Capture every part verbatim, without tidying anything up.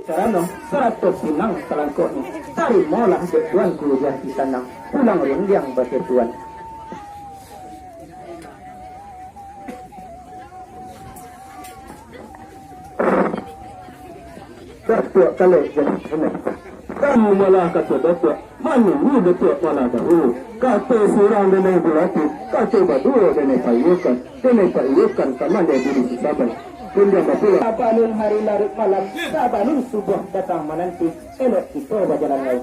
Karano sarato pinang salangkoknyo, tarimolah dek tuanku di ati sanang, pulang rundiang bakeh tuan. Datuak kalek jadi kena. Kamu malah kato Datuak, manunggu Datuak malah dahulu. Kato surang denai bulati, kato baduo denai paiyokan, denai paiyokan kamande diri sisaban. Rundiang bapulang. Sabalun hari larut malam, sabalun subuah datang mananti, elok kito bajalan lai.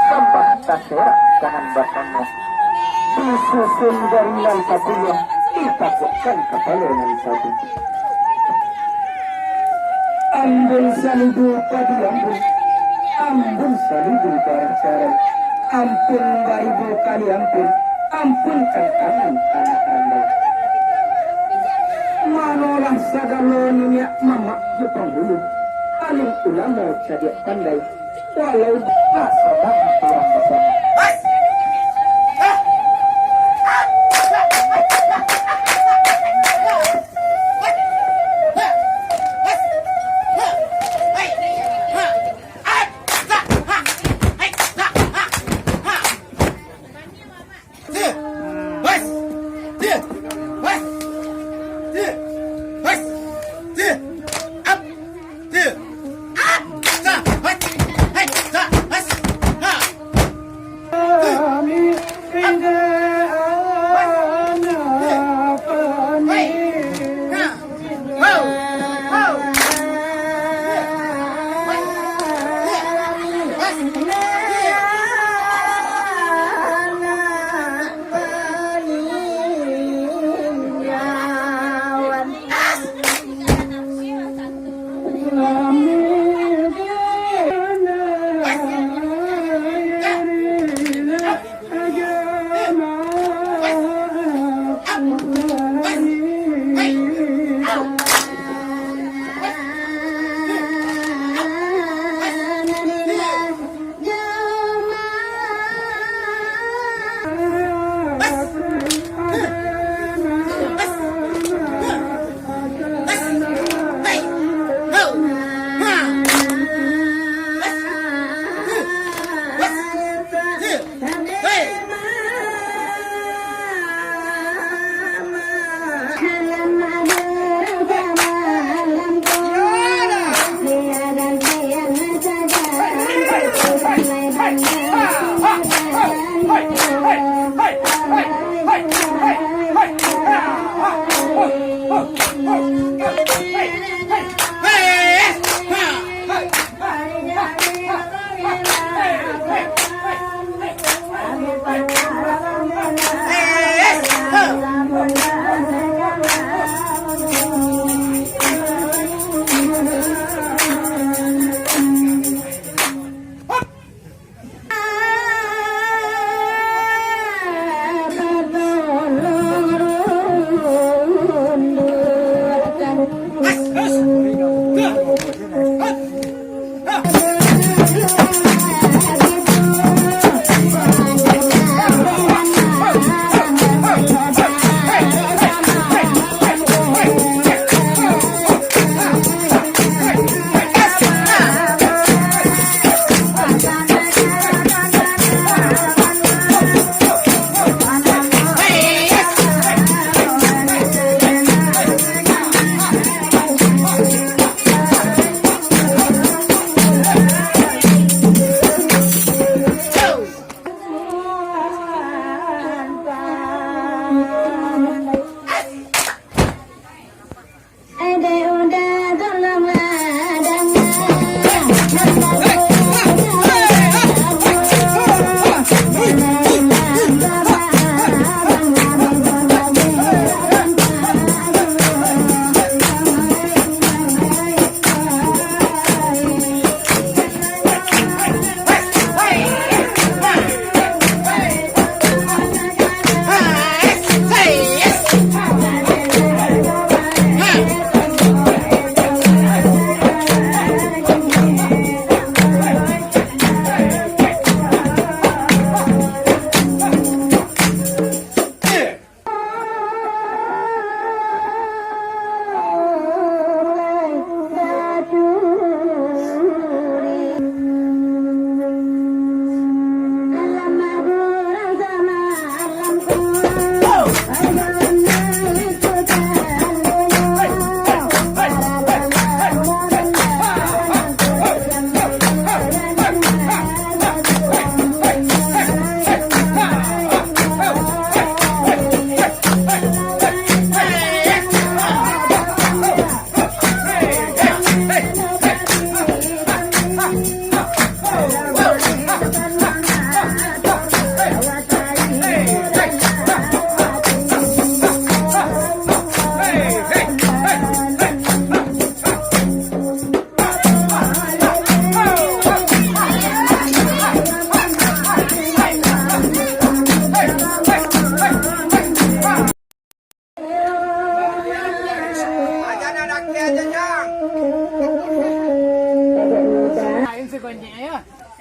Sambah taserak tangan basamo, disusun jari nan sapuluah, ditakuakkan kapalo nan satu. Ambun saludu padi ambun, ambun saludu barah carai, ampun baribu kali ampun, ampunkan kami anak randau. Manolah sagalo niniak mamak jo panghulu, alim ulamo cadiak pandai, walau basalahan urang basamo.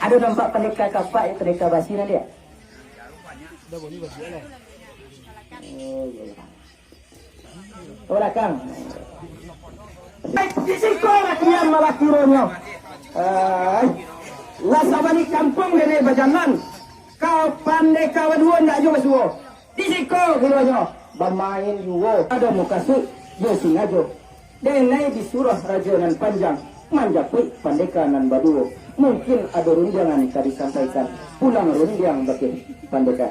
Ado nampak pandeka kapak, pandeka basi nan dia? Oh, iyo. Ka balakang. Di siko lah kian malah kironyo. Ai, lah sabalik kampuang denai bajalan. Ka pandeka baduo ndak juo basuo. Di siko kironyo bamain juo. Ado mukasuik jo singajo. Denai disuruah rajo nan panjang manjapuik pandeka nan baduo. Mungkin ado rundiangan ka disampaikan. Pulang rundiang bakeh pandeka.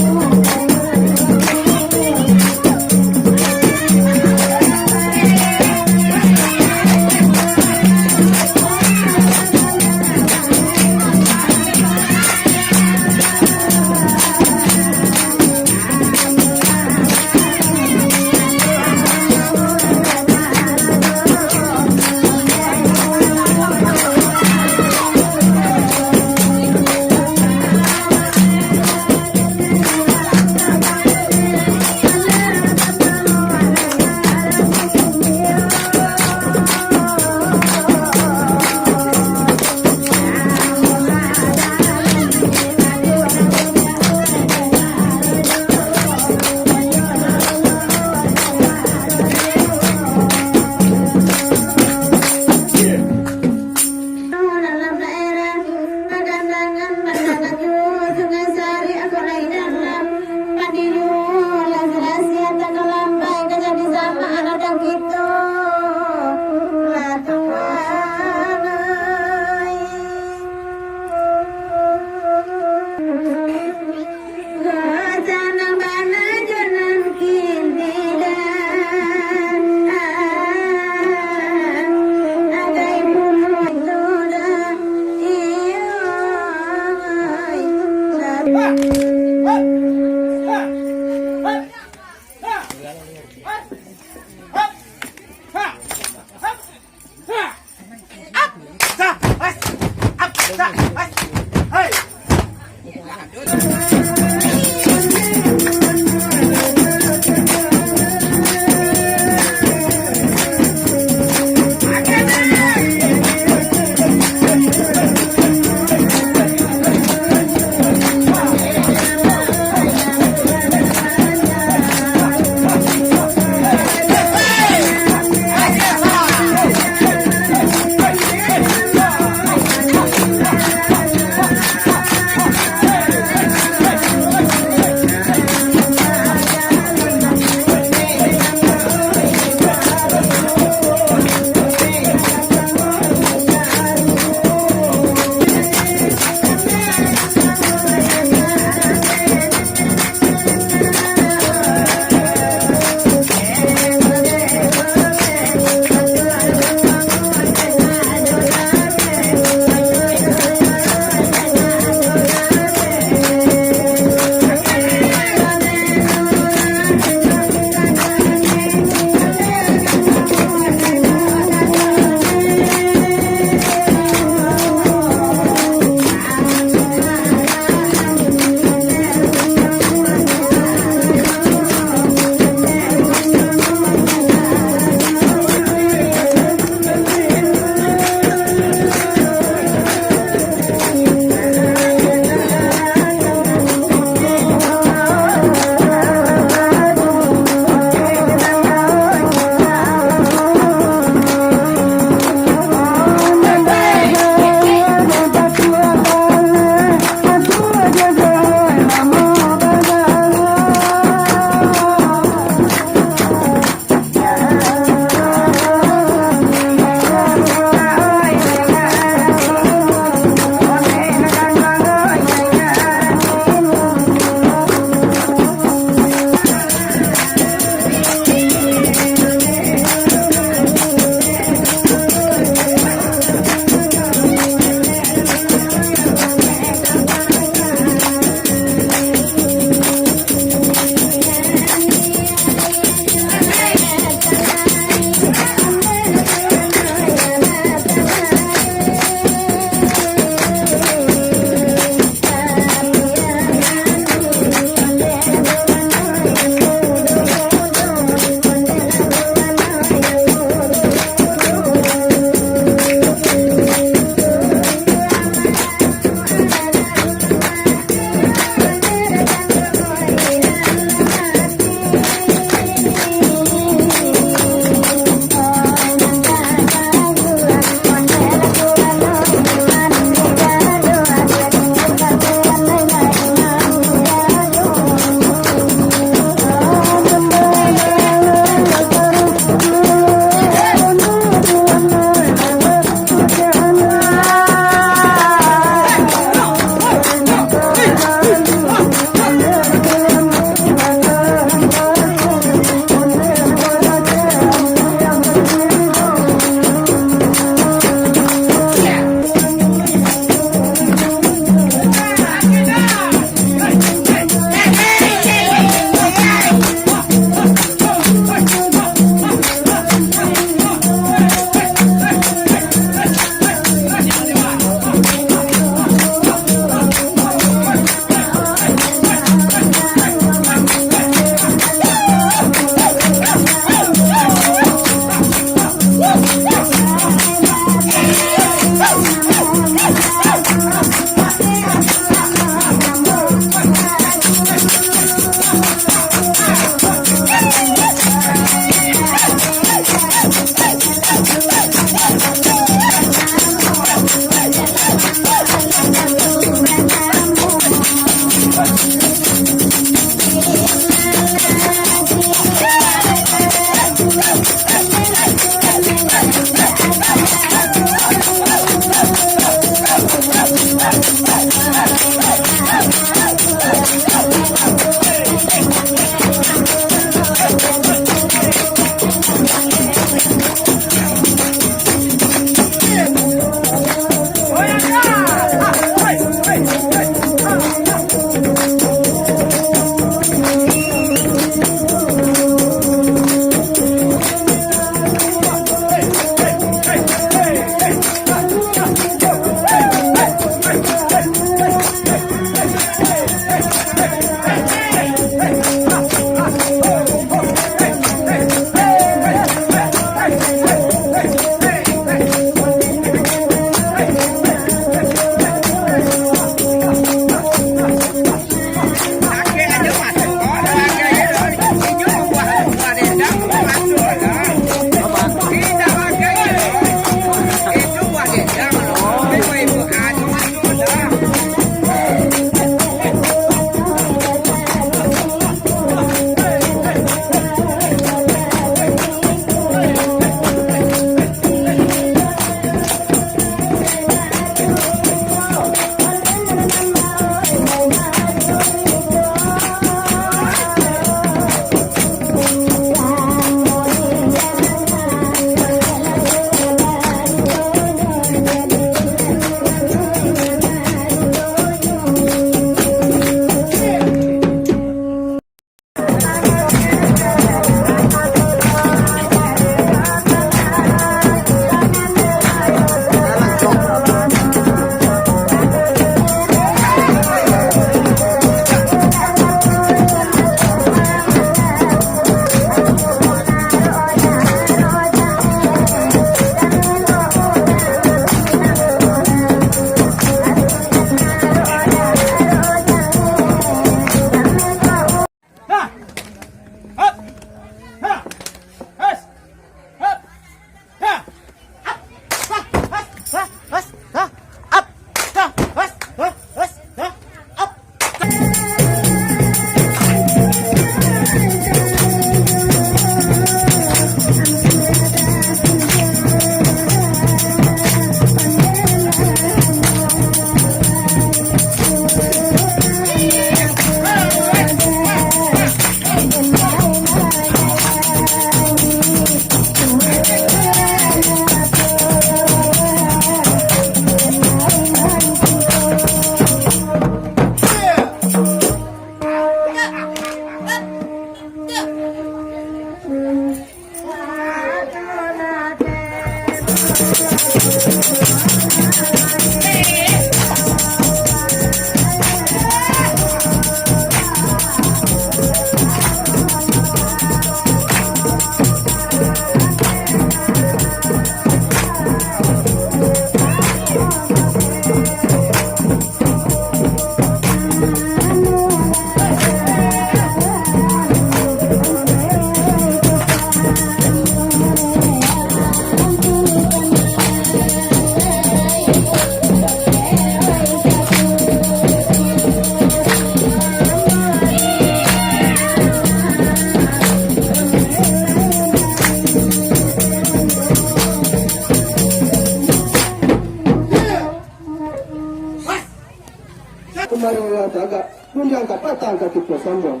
tagak, rundiang ka patang ka kito sambuang.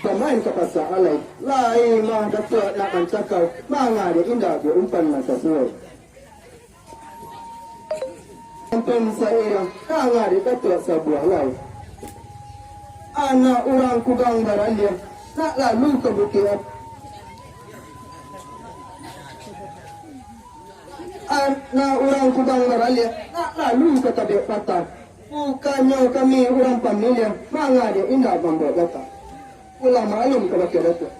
Pamain ka pasa alai, lai mah Datuak nak mancakau, manga dek indak jo umpan nan sasuai. Pantun sairiang, manga dek Datuak sabuah lai. Anak urang Kubang Baraliah, nak lalu ka Bukik Ap-, Anak urang Kubang Baraliah, nak lalu ka Tabek Patah. Bukannyo kami urang pamiliah, manga dek indak mambaok gatah. Pulang maklum kabake Datuak.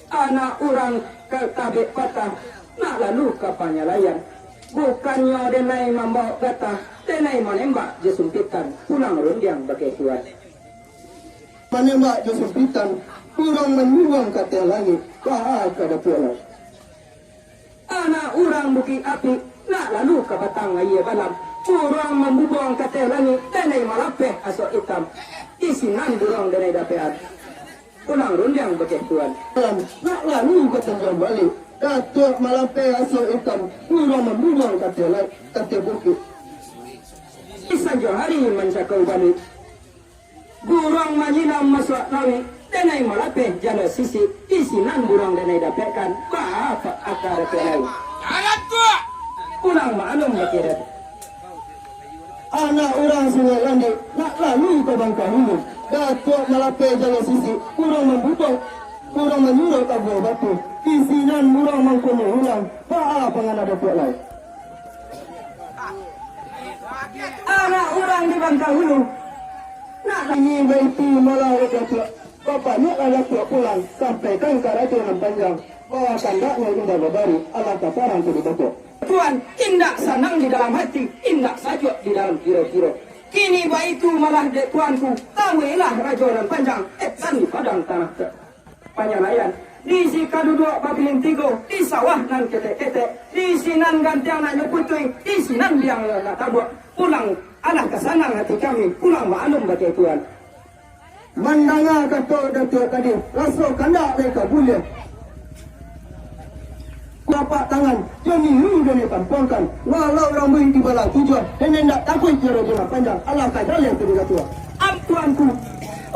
Anak urang ka Tabek Patah, nak lalu ka Panyalaian. Bukannyo denai mambaok gatah, denai manembak jo sumpitan, pulang rundiang bakeh tuan. Manembak jo sumpitan, urang manyuruang ka ateh langik, baa ka Datuak lai. Anak urang Bukik Apik, nak lalu ka Batang Aia Balam, urang mambubuang ka ateh langik, denai malapeh asok itam. Di sinan buruang denai dapekan, pulang rundiang bakeh tuan. Nak lalu ka Tanjuang Balik, Datuak malapeh asok itam, urang mambubuang ka ateh langik, ka ateh bukik. Di sanjo hari mancakau balik. Buruang manyilam masuak lauik, denai malapeh jalo sisik, di sinan buruang denai dapekkan, baa aka Datuak lai. Pulang maklum bakeh Datuak. Anak urang Sungai Landik, nak lalu ka Bangka Hulu. Datuak malapeh jalo sisik, buruang mambubuang, buruang manyuruak ka Buah Batu. Di sinan buruang mangkono ulang, baa pangana Datuak lai. Anak urang di Bangka Hulu. Nak ini baitu malah Datuak. Babanyaklah Datuak pulang, sampaikan ka Rajo Nan Panjang, bahwa kandaknyo indak babari, alah taparang tu di Datuak. Tuan, indak sanang di dalam hati, indak sajuak di dalam kiro-kiro. Kini baitu malah dek tuanku, tamuilah Rajo Nan Panjang, eh, di padang tanah te-, Panyalaian. Di si ka duduak babiling tigo, di sawah nan ketek-ketek, di sinan gantiang nak nyo putuih, di sinan biang nak tabuak. Pulang, alah ka sanang hati kami, pulang maklum bakeh tuan. Mandanga kato Datuak tadi, raso kandak lai ka buliah. Kulapak tangan, jo niru jo ni tampuangkan, walau rambuik dibalah tujuah, denai indak takuik jo Rajo Nan Panjang, alah ka jaleh tu di Datuak. Ampuanku,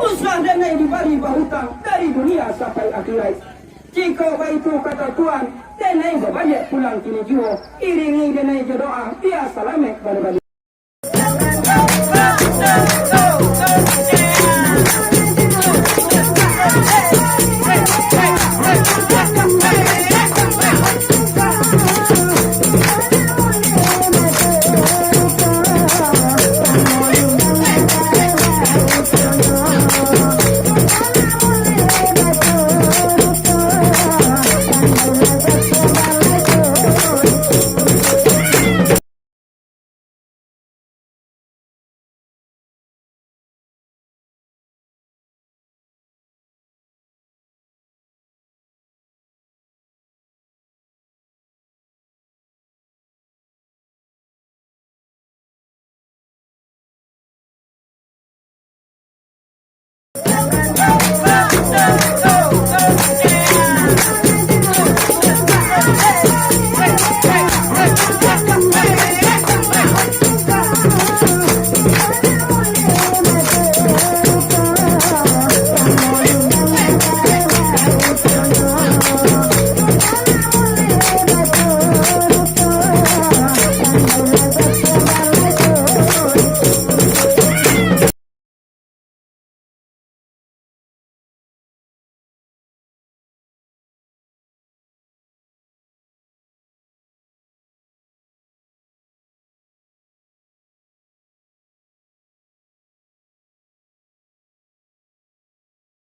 usah denai dibari bahutang dari dunia sampai akhirat. Jikok baitu kato Tuan, denai babaliak pulang kini juo, iringi denai jo doa, bia salamaik baliak-baliak.